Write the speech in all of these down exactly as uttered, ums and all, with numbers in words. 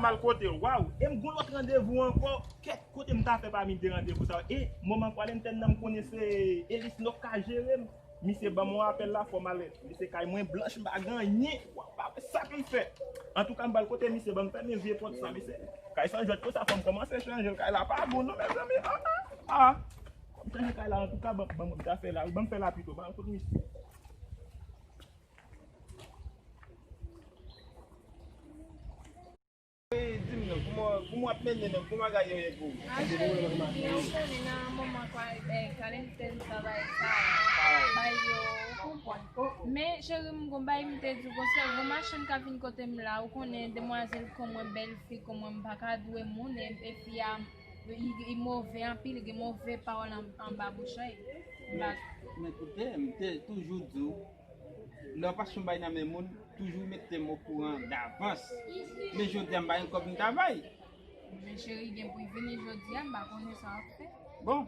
M al kote l, waw, e m gon lòt randevou ankò. Kèt, kote m ta fè pami de randevou sa yo? E moman kwalentèn nan, m konnen se Elisno k ka jere m. Misye ban m yon apèl la, fò m al. Misye kay mwen blanch, m pa gen anyen. Waw, pa wè sa pou m fè. Antouka, m pral kote misye, ban m fèmen vye pòt sa, mesye. Kay sa jwèt konsa, fò m kòmanse chanje l. Kay la pa bon non, mezanmi. Ah, ah, ah. Fò m chanje kay la, antouka, ban, ban m fè la, ban m fè la pito, ban m kote misye. E, di m non, kòman, kòman w ap mennen menm? Kòman bagay yo ye pou ou? A, cheri, byen, ou konnen nan moman kwa, eh, kalite travay sa, bay yo, ou konprann. Men, cheri, m gon bagay m te di w, gon sèl, gon machann k ap vin kote m la, ou konnen demwazèl kon mwen, bèl fi kon mwen, m pa ka dwe moun, e, e fi a, li, li move anpil, li gen move pawòl an, anba bouch li. M pa Men, men koute, m te toujou di w, lè w pa sou bay nan men moun, toujou mete m okouran davans. Men jodi a, m pa gen kòb m ka bay. Men cheri, gen pou l vini jodi a, m pa konnen sa w ap fè. Bon,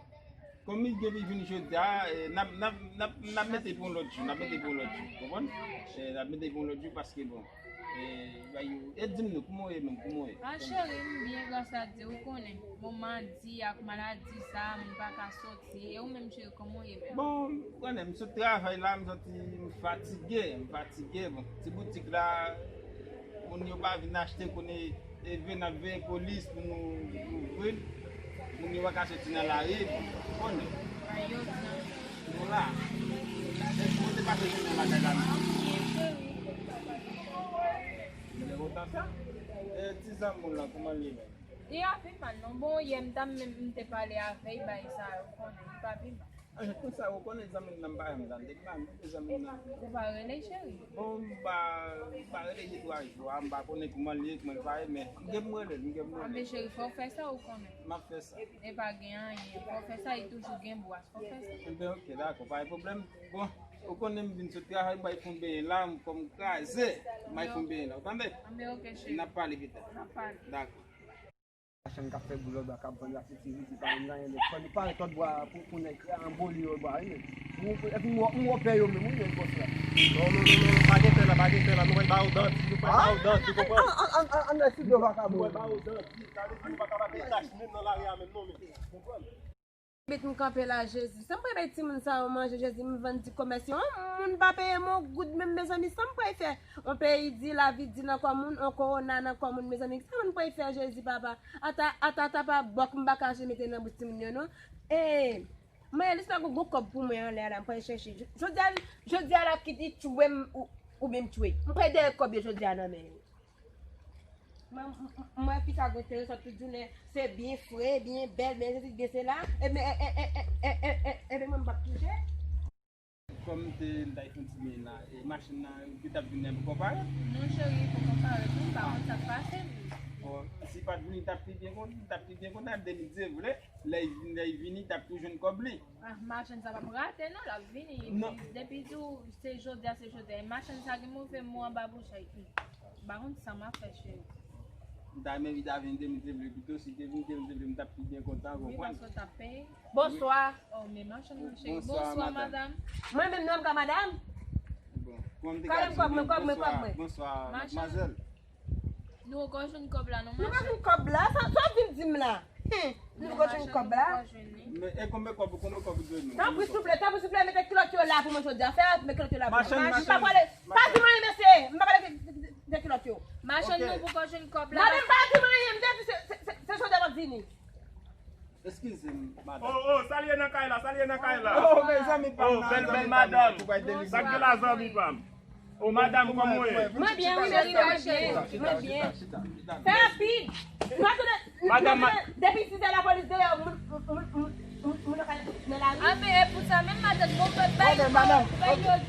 kòm li gen pou l vini jodi a, eh, n ap, n ap, n ap, n ap mete pou yon lòt jou, n ap mete pou yon lòt jou, konprann? Eh, n ap mete pou yon lòt jou paske, bon, eh, bay yo, e di m non, kòman w ye menm, kòman w ye? A, cheri, m byen, gras a Dye, ou konnen. Moman di ak maladi sa, moun pa ka soti. E ou menm, cheri, kòman w ye menm? Bon, ou konnen, m sot travay la, m santi m fatige, m fatige. Bon, ti boutik la, moun yo pa vin achte, konnen, e vin ap veye polis pou nou ouvri l. Moun yo pa ka soti nan lari, bon, ou konnen. Ay, yo di nan. Nou la. Èske ou te pase jounen lakay la menm? Byen, cheri. Byen kontan sa. E ti zanmi w lan, kòman l ye menm? Li ap pi mal non. Bon, yè m ta menm m te pale avè l, bay sa yo konnen li pa pi mal. Ah, konsa ou konnen zanmi m nan m pa janm tande l la, non, se zanmi m nan. Ou pa rele cheri? Bon, m pa, m pa rele de twa jou a, m pa konnen kòman l ye, kòman l pa ye, men m gen pou m rele l, m gen pou m rele l. Anben cheri, fò w fè sa, ou konnen. M ap fè sa. E pa gen anyen, fò w fè sa, li toujou gen bras, fò w fè sa. Enben, ok, dakò, pa gen pwoblèm. Bon, ou konnen m vin sot travay, m bay fon benyen la, m kòm kraze, m bay fon benyen la, ou tande? Anben, ok, cheri. N ap pale pita. N ap pale. Dakò. Machann k ap fè boulòg la, k ap vann la, soti vit, li pa menm nan anyen, lè fò li parèt lòtbò a pou, pou nèg anboli lòtbò a, wi, men. Epi m wè, m wè pè yo menm, wi, men, bòs la. Non, non, non, non, non, pa gen pè la, pa gen pè la, nou pral ba yo danti, nou pral ba yo danti, konprann? An, an, an, an, an, estidyo vakabon. Nou pral ba yo danti, sa vle di nou pa ka pa peye taks menm nan lari a menm, non, men, konprann? Met m kanpe la, Jezi. Sa m pral bay timoun sa yo manje, Jezi, m vann ti komès yo. Yon moun pa peye m yon goud menm, mezanmi, sa m pral fè? On peyi di, lavi di nan kò moun, on kowona nan kò moun, mezanmi, sa moun pral fè, Jezi, papa? Ata, ata, ata pa bòk m pa ka achte mete nan bouch timoun yo, non. E, mwen, lis la gon, gon kòb pou mwen anlè a la, m pral chèche. Jodi a, jodi a, l ap kite tchwe m ou, oubyen m tchwe. M pral dèyè kòb yo jodi a nan men yo. Mwen, mwen, mwen ki sa gon telefòn tout jounen, se byen fre, byen bèl, byen sesi, byen sela, ebyen, e, e, ebyen mwen m p ap touche. Kòm m te, m t al fè yon ti byen la, e machin nan, li t ap vin nan poko parèt? Non, cheri, poko parèt, non, m pa konn sa k pase, non. Bon, si pa t vini, li t ap pi byen kontan, li t ap pi byen kontan, de mil diz, vle, lè l vin, lè l vini, li t ap tou jwenn kòb li. Ah, machann sa p ap rate non, l ap vini. Depi di w se jodi a, se jodi a. E machann sa gen move mo anba bouch li. M pa konn sa m ap fè, cheri. M ta renmen li ta vin de mil diz pito, si te vin de mil diz m t ap pi byen kontan, ou konprann? Wi, paske w t ap peye. Bonswa. Oh, men machann nan, cheri. Bonswa, madanm. Mwen menm non, m ka madanm? Bon, kòman m te ka di w menm? Bonswa, bonswa, madmwazèl. Nou poko jwenn kòb la non, machann. Nou pa jwenn kòb la? Sa, sa w vin di m la? Hen, nou poko jwenn kòb la? Men, e konbyen kòb, konbyen kòb ou dwe nou? Tanpri, souple, tanpri, souple, mete kilòt yo la pou mwen jodi a. Fè, mete kilòt yo la pou mwen. Machann, machann. Pa di m anyen, mesye. M pa pale de, de, de kilòt yo. Machann, nou poko jwenn kòb la. Madanm, pa di m anyen, m te di se, se, se, se jodi a m ap vini. Eskize m, madanm. Oh, oh, sa l ye nan kay la, sa l ye nan kay la. Oh, mezanmi pa m nan, bèl, bèl madanm. Sa k gen la, zanmi pa m? Oh, madanm, kòman w ye? Mwen byen, wi, mèsi, mwen byen. Mwen byen. Fè rapid. Madanm, depi sizè lapolis deyò, moun, moun, moun, moun nan kay nan lari. A, men e pou sa menm, madanm, bon, bay yo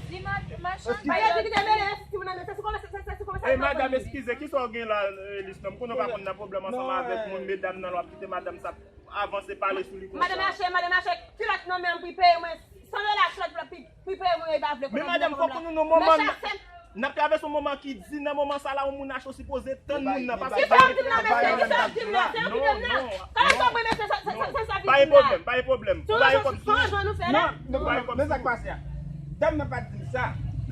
di machann. Bay yo di kite mele, si moun nan, se sou kòmè, se, se, se sou kòmè. Ey, madanm, eskize, kisa w gen la, eh, lis non? M konnen w pa konn nan pwoblèm ansanm avèk moun, medam nan, lè w ap kite madanm sa avanse pale sou li konsa. Madanm mache, madanm mache, kilòt nan men m pou l peye mwen san dola, kilòt pou l peye mwen, li pa vle konn. Men madanm, fòk ou nou nan moman n ap travèse yon moman ki di, nan moman sa la, yon moun achte, w sipoze tann moun nan, paske sa w di m nan, mesye, sa w di m nan, se w ki di m nan. Kòman sa w mwen, mesye, sa, sa, sa, sa, sa w di m nan? Pa gen pwoblèm, pa gen pwoblèm. Ou ba yo kòb sou li. Non, non, men sa k pase a. Dam nan pa t di m sa.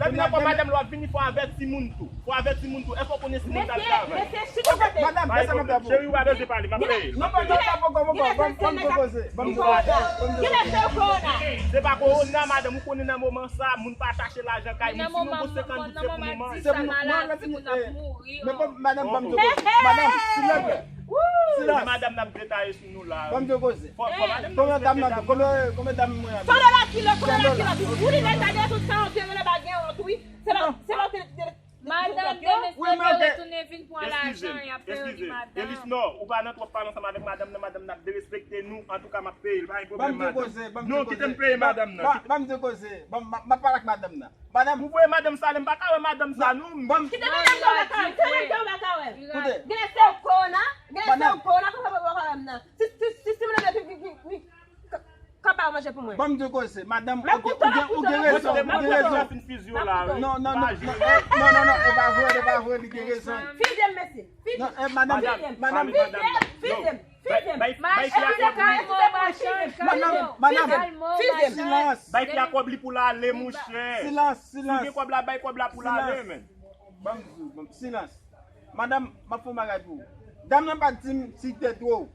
Depi nan kò madanm la w ap vini, fò w avèti moun tou. Fò w avèti moun tou. Èske w konnen si moun sa travay? Mesye, mesye, chita kote. Madanm, men sa m ap fè pou ou. Cheri, ou pa bezwen pale, m ap peye. Non, non, non, pa pou, pa pou, pa pou, pa pou koze. Ban m koze. Kilè se kowona? Se pa kowona, madanm, ou konnen nan moman sa, moun pa chache lajan kay moun. Si nou gon senkant goud, se pou nou manje. Se pou nou manje, ti moun ap mouri. Men bon, madanm, ban m di koze. Madanm, silans. Silans. Madanm n ap detaye sou nou la. Ban m di koze. Fò, fò madanm nan respekte dam nan. Konbyen dam mwen an? Fò dola kilè, konbyen dola kilè? Ou li lè sa gen tout sa, on te rele pa gen wont, wi. Se pa, se pa te, te, te, Madanm, demen se yo retounen vin pran lajan, y ap peye li, madanm. Elisnor, ou pa nan twòp pale ansanm avèk madanm nan, madanm nan ap derespekte nou. Antouka, m ap peye l, pa gen pwoblèm, madanm. Non, kite m peye madanm nan. Ban m di koze, ban m, m ap pale ak madanm nan. Madanm. Ou voye madanm sa ale, m pa ka wè madanm sa, non. Kite madanm nan, w pa ka wè, se madanm nan w pa ka wè. Koute. Gen se w kowona, gen se w kowona, kòman w pa ka wè m nan? Si, si, si, si m leve, pi, pi, pi, pi, Ka, ka ba manje pou mwen. Ban m di w koze, madanm, ou gen, ou gen, ou gen rezon, ou gen rezon. Non, non, non, non, non, non, e pa vre, e pa vre, li gen rezon. Fize m, mesye. Fize m. Non, eh, madanm, madanm, fize m, fize m, fize m. Mache, se ka yon machann, madanm, madanm, silans. Bay fi a kòb li pou l ale, monchè. Silans, silans. Si w gen kòb la, bay kòb la pou l ale, men. Ban m di w, ban m, silans. Madanm, m ap fè yon bagay pou ou. Dam nan pa t di m si te dwe w.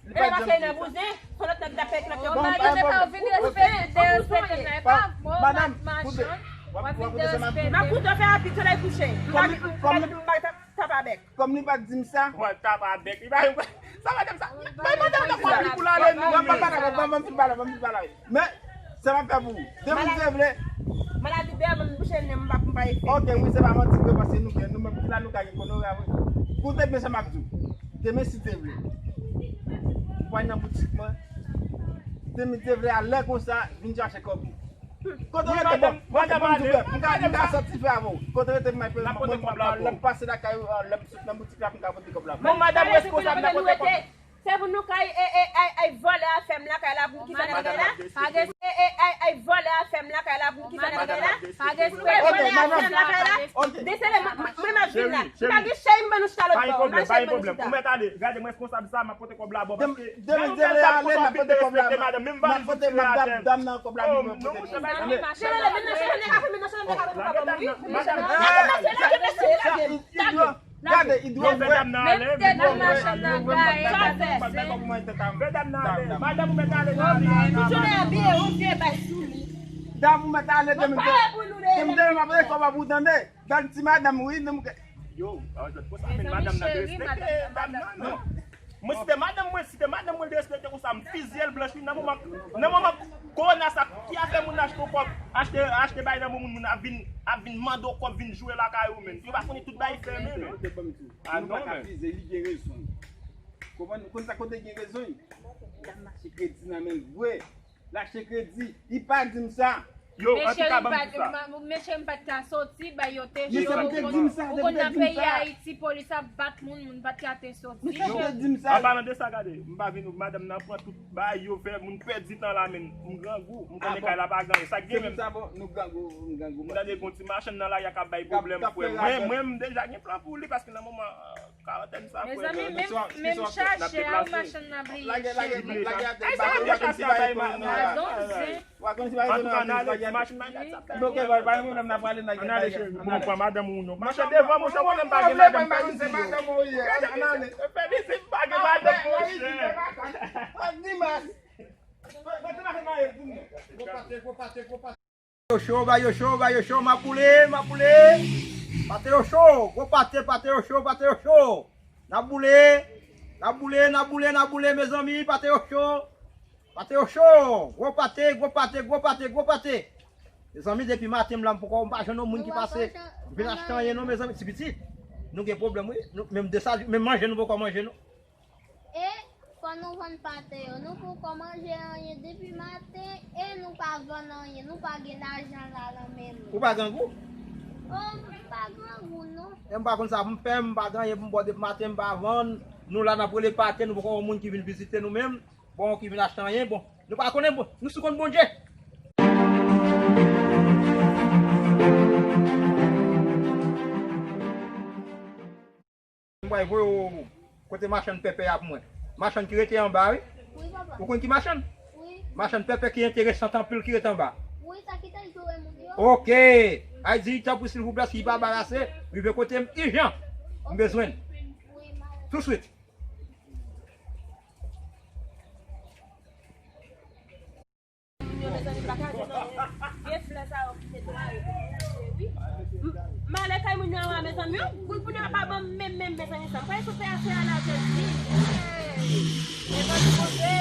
Li pa t janm di m sa. Bon, pa gen pwoblèm. Madanm, koute. W ap, w ap koute sa m ap di. M ap koute w fè rapid, solèy kouche. M pa, m pa, m pa tap, tap avèk. Kòm li pa t di m sa. W ap tap avèk. Li pa, sa madanm sa. Bay madanm nan kòb li pou l ale, non. Non, pa pale avèk, ban m fin pale, ban m fin pale avèk. Men, sa m ap fè pou ou. Depi w vle. Maladi dèyè m bouche nen m pa, m pa fè. Ok, wi, se pa manti vre, paske nou gen, nou menm ki la, nou ka gen gonorè vre. Koute byen sa m ap di w. Demen, si Dye vle, ou pral nan boutik mwen. Demen, si Dye vle, alè konsa, vin chache kòb ou. Kote w rete, bon, bon, bon, m ka, m ka sòti fè avè w. Kote w rete, m ap pase lakay ou, lè m sot nan boutik la, m ka pote kòb la. Bon, madanm responsab nan kote kòb. Se pou nou kay, e, e, ay, ay vòlè afè m lakay la pou m ki sa n ap fè la. E, e, ay, ay vòlè afè m lakay la pou m ki sa n ap fè la. Pou nou kay vòlè afè m lakay la. Desele, mwen, mwen, mwen m ap vin la. M pa gen chèy m ban nou chita lòt bò. M pa gen chèy m ban nou chita. Ou mèt ale. Gade, mwen responsab sa, m ap pote kòb la bò. Paske demen, demen, ale, m ap pote kòb la. Menm valiz ou tire atè. Dam nan kòb la, vin mwen pote. Chèlè, vin nan chèlè, vin nan chèlè, vin nan chèlè. Gade, idwòt vre. Mete dam nan ale, mete dam nan ale. Fè dam nan ale. Madanm ou mèt ale, non. Dam ou mèt ale, demen, demen, demen, m ap rele kòb la pou ou tande. Gad ti madanm, wi, demen. Yo, konsa, men madanm nan derespekte dam nan, non. Mwen, si te madanm mwen, si te madanm mwen derespekte konsa, m fizye l blanch, wi, nan moman, nan moman kowona sa, ki afè moun achte kòb, achte, achte bay nan moun, moun ap vin, ap vin mande w kòb, vin joure lakay ou, men. Yo pa konnen tout bay fèmen, men. Ah, nou non, pa ka men. Fize, li gen rezon. Konprann, ou konn sa kote gen rezon? Dam mache kredi nan men l vre. L achte kredi, li pa di m sa. Yo, antouka, ban m di sa. Mesye, m pa t ka soti, bay yo te cho. Ou konn nan peyi Ayiti, polis ap bat moun, moun pa t ka te soti. An palan de sa, gade, m pa vin, madanm nan pran tout bay, yo fè moun pèdi tan la, men m grangou, m konnen kay la pa gen anyen. Sa k gen menm. Se pou sa, bon, nou grangou, nou grangou. M tande gon ti machann nan lari a k ap bay pwoblèm, frè. Mwen, mwen, m deja gen plan pou li, paske nan moman, Karantèn sa, frè. Mezanmi, menm, menm chache a, machann nan bliye cheri. Ay, sa vle chache a bay madanm. Antouka, n ale, ti machin nan gad sa. Ann ale, cheri, pou nou pran madanm ou non. Mache devan, monchè, ou konnen m pa gen madanm, pa isit, yo. Fè vizit, m pa gen madanm, monchè. Yo cho, ba yo cho, ba yo cho, m ap boule, m ap boule. Pate yo cho, gwo pate, pate yo cho, pate yo cho. N ap boule, n ap boule, n ap boule, n ap boule, mezanmi, pate yo cho. Pate yo cho, gwo pate, gwo pate, gwo pate, gwo pate. Mezanmi, depi maten m la, m poko, m pa jwenn yon moun ki pase vin achte anyen non, mezanmi, ti pitit. Nou gen pwoblèm, wi. Nou, menm de sa, menm manje nou poko manje non. E fò nou vann pate yo. Nou poko manje anyen depi maten e nou pa vann anyen. Nou pa gen lajan la nan men nou. Ou pa grangou? Oh, m pa grangou, non. E m pa konn sa pou m fè, m pa gen anyen pou m bwè depi maten, m pa vann. Nou la n ap rele pate, nou poko wè moun ki vin vizite nou menm. Bon, ki vin achte anyen, bon. Nou pa konnen, bon. Nou sou kont Bondye. M pral voye w kote machann pèpè a pou mwen. Machann ki rete anba, wi. Wi, papa. Ou konn ki machann? Wi. Machann pèpè ki enteresan anpil ki rete anba. Wi, sa ki te joure moun yo. Ok. Ay di, tanpri, silvouplè, si li pa barase, rive kote m ijan. M bezwen l. Touswit. Moun yo, mezanmi, pa ka di non. Vye flè sa yo ki te dra yo pou mwen, wi. M, m ale kay moun yo anba, mezanmi, wi. Moun, moun yo pa ban m menm, menm, mezanmi, sa. M kwè sou fè asè a la, Jezi. Hey! Mezanmi, Bondye.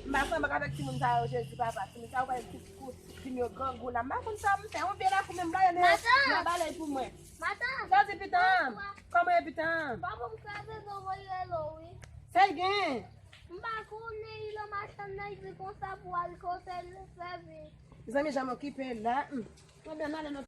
M pa sanble avèk timoun sa yo, Jezi, papa. Timoun sa yo, pa Kout, kout, di m yo grangou la. M pa konn sa m fè. Yon vye lakou menm la, yo, yo, yo balèy pou mwen. Matant! Sa di pitan? Kòman ye pitan? Papa m kraze zò voye lo, wi. Sa l gen? M pa konnen, li nan machann nan, li di konsa pou al konsèy sèvi. Zanmi, jan m okipe la. Hmm. Mwen byen, m ale nan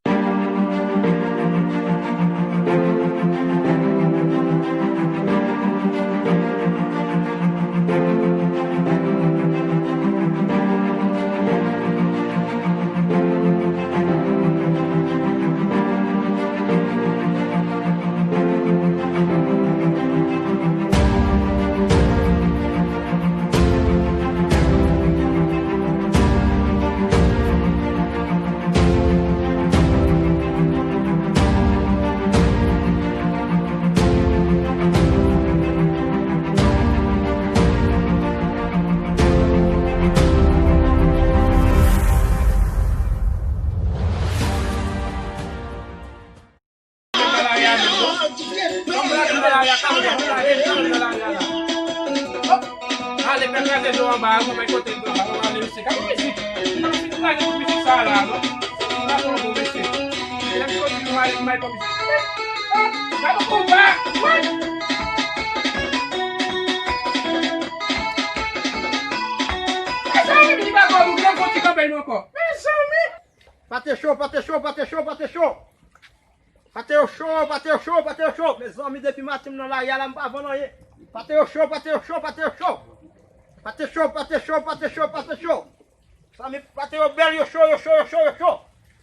Ale, fè kraze do anba a, kòman kote do anba, ale, mesye, gade mizik. M ap fin kraze tout mizik sa a la, non. M ap pran bon, mesye. Lè m soti, nou ale, m bay kòb. Gade konba! Woy! Mezanmi, li pa kò nou, gen fon ti kanpay nou ankò. Mezanmi! Pate cho, pate cho, pate cho, pate cho. Pate yo cho, pate yo cho, pate yo cho. Mezanmi, depi maten m nan lari a la, m pa vann anyen. Pate yo cho, pate yo cho, pate yo cho. Pate cho, pate cho, pate cho, pate cho. Mezanmi, pate yo bèl, yo cho, yo cho, yo cho, yo cho.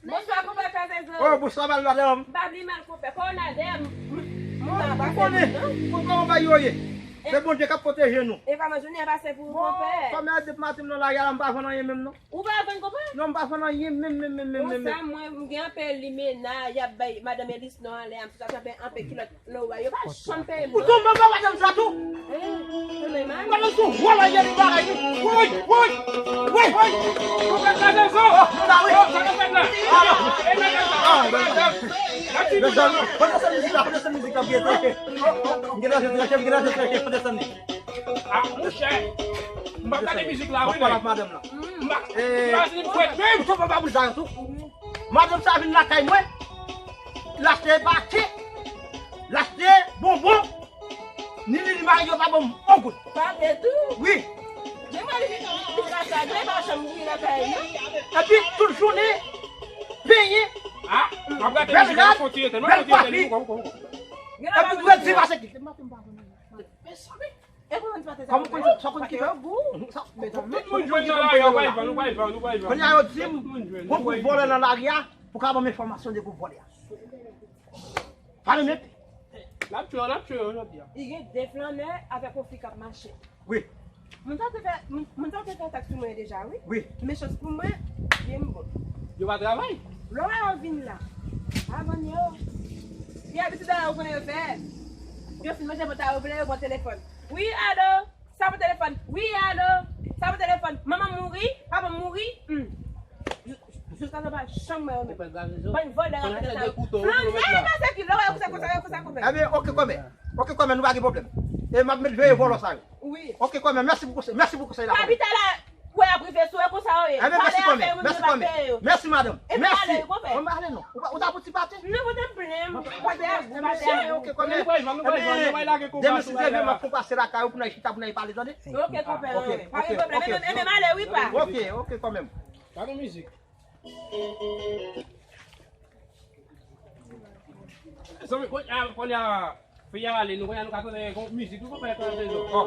Bonswa, konpè Kraze Zo. Oh, bonswa, mal madanm. M pa vle mal, konpè. Kòman w ye? M, m, m pa konnen. Konpè, kòman bagay yo ye? Se Bondye k ap pwoteje nou. E kòman jounen an pase pou ou, konpè? Bon, kòmè, depi maten m nan lari a la, m pa vann anyen menm, non. Ou pa vann, konpè? Non, m pa vann anyen menm, menm, menm, menm, menm. Bon, sa, mwen, m gen anpil limena, y ap bay madanm Elis non anlè a, m sot ap fè anpil kilòt Lora, yo pa janm peye m. Ou tonbe anba madanm sa tou? Eh, tonbe mal. Madanm sou vòlè, li bagay li. Woy, woy, woy, woy. Ou fè sa, Kraze Zo. Oh, nou la, wi. Oh, sa nou fè la. Ah, non. E, madanm sa. Ah, ben, mezanmi, pa desann mizik la, pa desann mizik la, byen tranke. M gen lanje tranke, m gen lanje tranke, pa desann li. Ah, monchè. M pa gade mizik la, wi, men. M pa, eh, m pa vin fwèt menm. Ou tonbe anba moun sa tou. Madanm sa vin lakay mwen. L achte pake. L achte bonbon. Ni li, ni mari yo pa ban m yon goud. Pake tou? Wi. Men mwen li, li, li lakay mwen, pa janm vin lakay mwen. Epi tout jounen, penyen, bèl rad, bèl kwafi. Epi dwe di pase ki. Mezanmi. E pou moun pate sa. Kòman konn sa, sa konn ki fè? Tout moun jwenn nan lari a, nou pa vann, nou pa vann, nou pa vann. Kounye a yo di m, gon gwoup vòlè nan lari a, pou ka ban m enfòmasyon de gwoup vòlè a. Pale nèt. N ap tchwe yo, n ap tchwe yo jodi a. Li gen de flannè avèk yon fi k ap mache. Wi. Moun sa te fè, moun, moun sa te fè atak sou mwen deja, wi. Wi. Men chans pou mwen, byen m bon. Yo pa travay. Lè w wè yo vin la, pa vann yo. Gen abitid la yo konnen yo fè. Yo fin manje pòt la, yo vle yo pran telefòn. Wi, alo? Sa pou telefòn? Wi, alo? Sa pou telefòn? Manman m mouri? Papa m mouri? Hmm. Jiskaprezan pa janm wè yo menm. Bann vòlè rakonte sa yo. Flannè, pase ki lè w wè yo konsa, konsa, konsa, konsa. Ebyen, oke, kòmè. Oke, kòmè, nou pa gen pwoblèm. E m ap met veye vòlò sa yo. Wi. Oke, kòmè, mèsi pou konsèy, mèsi pou konsèy la, kòmè. Kapitèl la, wè ap rive sou, e konsa yo ye. Ebyen, mèsi, kòmè. Mèsi, kòmè. Mèsi, madanm. Mèsi. Ou pa ale non. Ou pa, ou ta pou ti pati? Non, pote plenn. Pote a gou, pote a gou. Oke, kòmè. Ebyen, demen si Dye vle, m ap fon pase lakay ou pou n al chita, pou n al pale, tande? Oke, konpè, wi. Pa gen pwoblèm. Ebyen, m ale, wi, pa. Oke, oke, kòmè. Gade mizik. Zanmi, kounye a, kounye a, fi a ale, nou kounye a nou ka tande yon mizik, nou konpè, tande zo. Oh.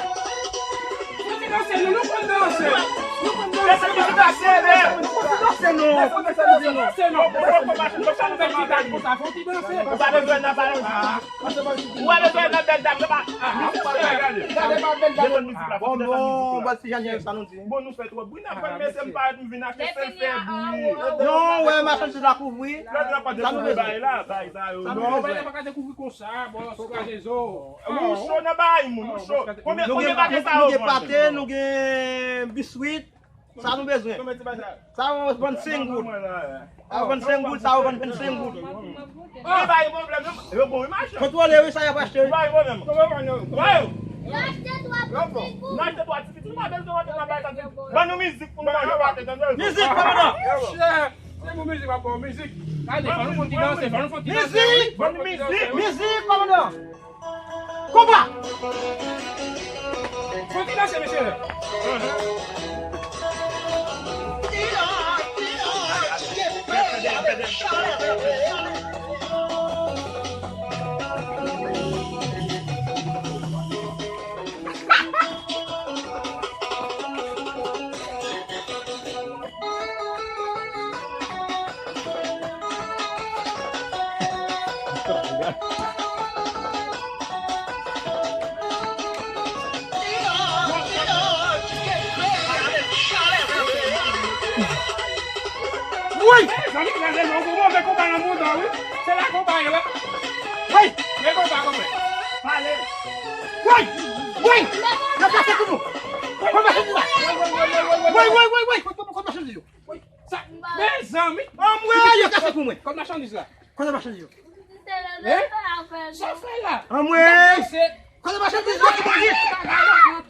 Fò ti danse, nou, nou konn danse. Nou konn danse. Fò ti danse, non. Fò ti danse, non. Fò ti danse. Ou pa bezwen nan pa. Ou pa bezwen nan bèl dam, nan pa. Bon, bon, bon, ti jan sa nou di. Bon, nou fè twòp bri, n ap fè, mesye, m parèt, m vin ak fè, fè bri. Non, wè, machann, se la kouvri. Sa nou bezwen. Bay la, bay sa yo. Sa nou bezwen. Ou pa ka dekouvri konsa, bon, sou kraze zo. Ou cho nan bay moun, ou cho. Konbyen, konbyen pate sa yo vann? Nou gen pate, nou gen biswit. Sa nou bezwen. Sa yo vann senk goud. Sa yo vann senk goud, sa yo vann vennsenk goud. Yo pa gen pwoblèm, yo, yo bon, wi, machann. Kontwole, wi, sa y ap achte, wi. Yo pa gen pwoblèm. Yo achte twa ti pitit, nou pa bezwen rantre nan bagay sa. Ban nou mizik pou nou manje pate, tande. Mizik, kòmandan. Se pou mizik, pa pou mizik. Gade, fò nou fè ti danse, fò nou fè ti danse. Mizik! Fò nou fè ti danse. Mizik, kòmandan! Konba! Fò ti danse, mesye. Woy! Zanmi, kraze non, pou move konba nan mond, wi. Se la konba ye, wi. Woy! Men konba, konba. Pale. Woy! Woy! Yo kase kou nou. Konba se di la. Woy, woy, woy, woy. Konba se di yo. Sa, mezanmi. Anmwe, yo kase pou mwen. Kòb machandiz la. Kote machandiz yo? Hein? Sa w fè la? Anmwe. Kote machandiz yo ki polis?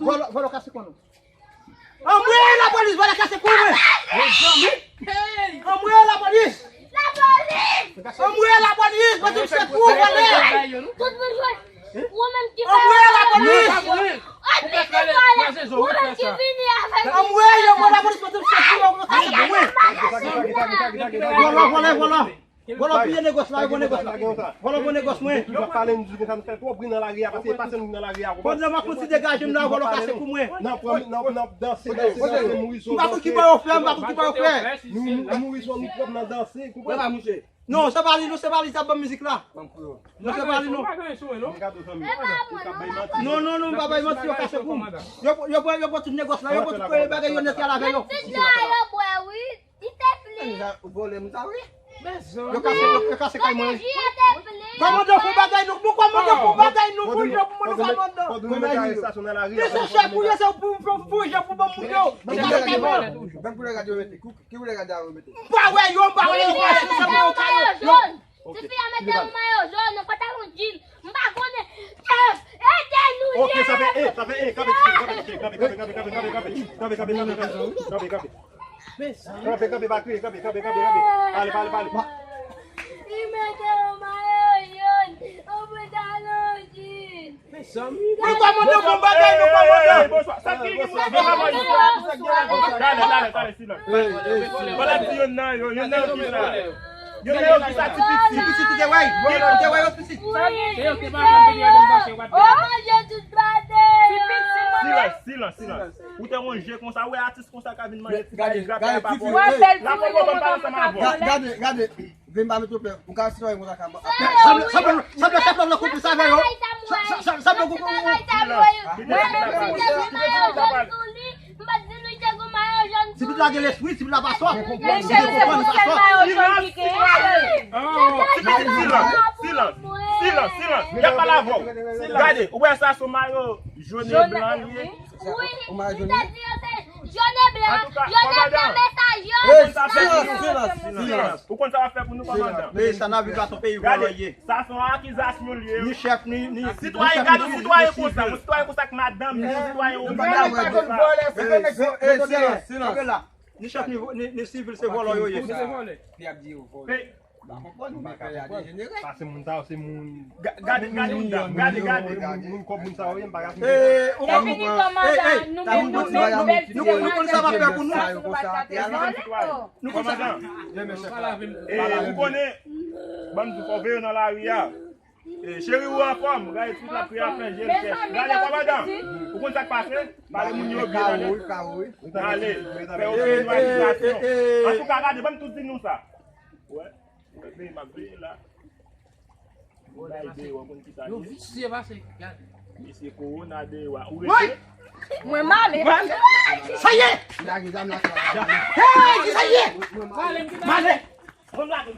Vòlò, vòlò kase kou nou. Anmwe, lapolis, vòlò kase kou mwen. Mezanmi. Anmwe, lapolis. Anmwe, lapolis, mwen te fè kou vòlè. Tout moun jwe. Ou menm ki fè vòlè. Anmwe, lapolis. Ou fè kraze zo, ou fè sa. Anmwe, yo, mwen lapolis, mwen te fè kou, yo kase kou mwen. Vòlò, vòlò, vòlò. Vòlò piye negòs la, yo pran negòs la. Vòlò pran negòs mwen. Yo pale m di konsa, nou fè twòp bri nan lari a, paske pase nou nan lari a, konprann? Pandan m ap fouti degaje m la, vòlò kase kou mwen. N ap, n ap, n ap danse, danse, danse, mouri sou. M pa konn ki bò yo fè, m pa konn ki bò yo fè. Nou, nou, nou mouri sou, nou twòp nan danse, konprann? Non, se pa li, non, se pa li, sa ban mizik la. Non, se pa li, non. Non, non, non, m pa bay manti, yo kase kou m. Yo, yo pran, yo pran tout negòs la, yo pran tout bagay yo nèt yal avè yo. Pitit la, yo bwè, wi. Li te flip. Vòlè m sa, wi. Yo kase, yo, yo kase kay mwen. Kòmandan fè bagay nou, nou kòmandan fè bagay nou pou yo, pou nou kòmandan. Li se chèf ou ye, se pou, pou, pou jan pou ban moun yo. Li kase kay mwen. Ban koulè gade yo mete. Ki koulè gade yo mete? M pa wè yo, m pa wè yo, m pa wè yo, se pou yo kay yo. Tifi a mete yon mayo jòn, yon pantalon jean. M pa konnen. Ede nou ye. Ok, sa fè, eh, sa fè, eh, kanpe, kanpe, kanpe, kanpe, kanpe, kanpe, kanpe, kanpe, kanpe, kanpe, kanpe, kanpe, kanpe, kanpe, kanpe. Kanpe, kanpe, pa kriye, kanpe, kanpe, kanpe, kanpe. Pale, pale, pale. Li mete yon mayo jòn, yon pantalon jean. Mezanmi. Nou kòmandan fè bagay, nou kòmandan. Hey, bonswa. Sa ki, ki moun ki travay isit la? Talè, talè, talè, silans. Fò n ap di yonn nan yo, yonn nan yo ki sa? Yonn nan yo ki sa, ti pitit? Ti pitit, ou te wè? Ou te wè yo, pitit? Silans, silans, silans. Ou te wè yon je konsa, ou wè atis konsa ka vin manje ti bagay, grape a pa bon. Gade, gade, gade. Vin ba nou tout pè. M ka sitwayen konsa ka. Sanble, sanble, sanble chèf la konplis avè yo. Sa, sa, sa, sanble konplis. Mwen menm si te gen mayo jòn sou li, m pa t di nou te gen mayo jòn sou li. Tipit la gen lespri, tipit la pa sòt. Mesye, se pou sèl mayo jòn ki genyen. Silans, silans, silans, silans. Y ap pale avè w. Gade, ou wè sa se mayo jòn e blan li ye. Wi, li te di yo se jòn e blan, yo te pran mesaj yo. Silans, silans, silans. Ou konn sa w ap fè pou nou, kòmandan? Peyi sa n ap viv la, se yon peyi vòlò ye. Sa se yon akizasyon li ye. Ni chèf, ni, ni sitwayen, gade yon sitwayen konsa, yon sitwayen konsa ak madanm li, yon sitwayen obi. Silans, silans. Ni chèf, ni, ni, ni sivil, se vòlò yo ye. Pase moun sa yo, se moun. Gade, gade, gade, gade, gade. Moun kòb moun sa yo, m pa ka fini. Ou konn, nou konn sa pa fè pou nou. Nou konn sa. Ou konnen, ban m di fò veye nan lari a. Cheri ou anfòm, gade tout la pri a plen je l chèch. Gade kòmandan, ou konn sa k pase? Pale moun yo byen, tande. Ale, fè yo fè nou akizasyon. Antouka, gade, ban m tout di nou sa. Wè. Mwen veye, m ap veye la. Yon bagay deyò, konn ki sa li ye? Yo visye pase, gade. Mesye, kowona deyò a. Ou rete? Mwen male. Sa ye! Lage zam la. Hey, ki sa ye? Male. Male. Mwen lage.